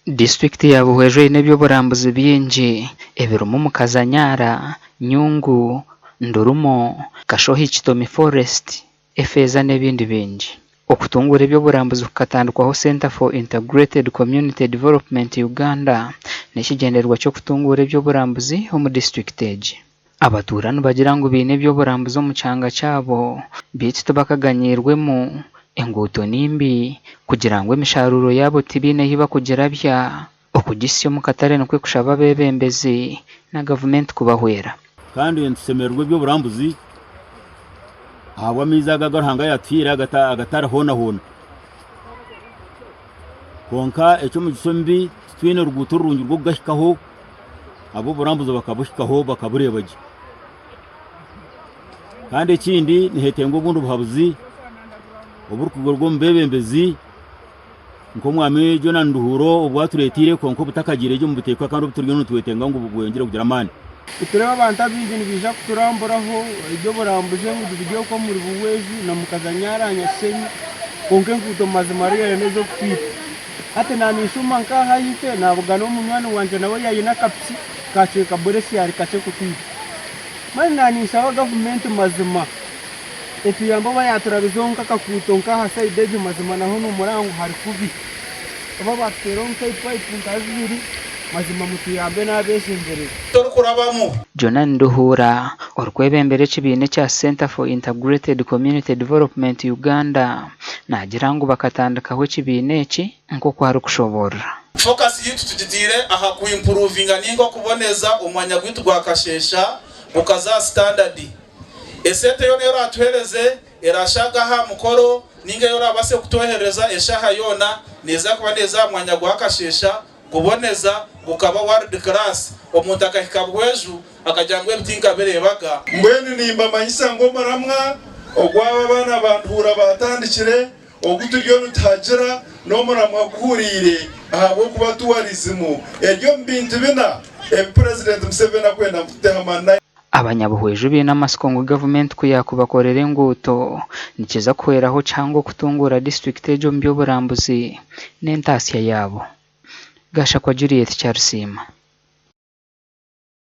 Disiturikiti ya Buhweju eine eby'oburambuzi bingi ebirimu Mukazanyara, Nyungu, Ndurumo, Kashohi Kitomi Forest, Efeeza n'ebindi bingi. Okutunguura eby'oburambuzi kukatandikwaho Centre for Integrated Community Development Uganda n'ekigyendererwa ky'okutunguura eby'oburambuzi omu disiturikiti egi. Abatuura nibagira ngu baine eby'oburambuzi omu kyanga kyabo beitu tibakaganyiirwemu, enguuto ni mbi kugira ngu emisharuuro yaabo tibaine ahu barikugirabya, okugisya omu katare nikwo kushaba abeebembezi na gavumenti kubahwera. Kandi nitushemererwa eby'oburambuzi ahabw'amaizi aga agu Ruhanga yaatuhaire agatari hoona hoona. Kwonka eky'omugisha omubi titwine ruguuto rurungi rw'okugahikaho. Ab'oburambuzi bakabuhikaho bakabureeba gye. Kandi ekindi nihetengwa obundi buhabuzi oburikuruga omu beebembezi nk'omwami Jonah Nduhuro obu atureeteire kwonka obutakagiire gye omu buteeka kandi obu turiyo nitwetenga ngu bwongyere kugira amaani. Nitureeba abantu abaingi nibaija kuturamburaho eby'oburambuzi enguuto ziri okwo omuri Buhweju na Mukazanyara Nyakishenyi kwonka enguuto mazima reero n'ez'okutwita. Hati naaninshuuma nk'aha ahaifo naabugana omunywani wangye nawe yaayine akapiki kaacweka buresiyaari kakye kutwita. Mbwenu naaniinshaba gavumenti mazima etuyambe oba yaaturabizaho nk'akakuuto nk'aha sayidi egyo mazima naho n'omurango hari kubi. Oba baatuteeraho nk'epayipu nka zibiri mazima mutuyambe naabeeshengyereza. Torikurabamu. Jonah Nduhuura, orikwebembera ekibiina ekya Centre for Integrated Community Development Uganda, Naagira ngu bakatandikaho ekibiina eki nk'oku arikushoboorora. Focus yaitu tugitaire aha ku improvinga ninga okuboneza omwanya gwaitu gwa Kasheesha gukaza aha standard. Esente yoona ei oratuhereze erashaaga aha mukoro ninga ei orabase kutwoherereza eshaaha yoona neeza kuba neeza aha mwanya gwa Kasheesha guboneza gukaba world class omuntu akahika Buhweju akagira ngu ebi tinkabireebaga. Mbwenu nimbamanyisa ngu omuramwa ogu aba abaana ba Nduhuura baatandikire, ogu turiyo nituhagira, n'omuramwa guhuriire ahabw'okuba tourism eri omu bintu bina ebi Purezidenti Museveni akwenda ngu tuteho amaani. Abanyabuhweju baine amatsiko ngu gavumenti ku yaakubakorera enguuto, nikiza kuhweraho kihango okutunguura disiturikiti egi omu by'oburambuzi n'entaasya yaabo. Gashakwa Juliet Kyarusiima.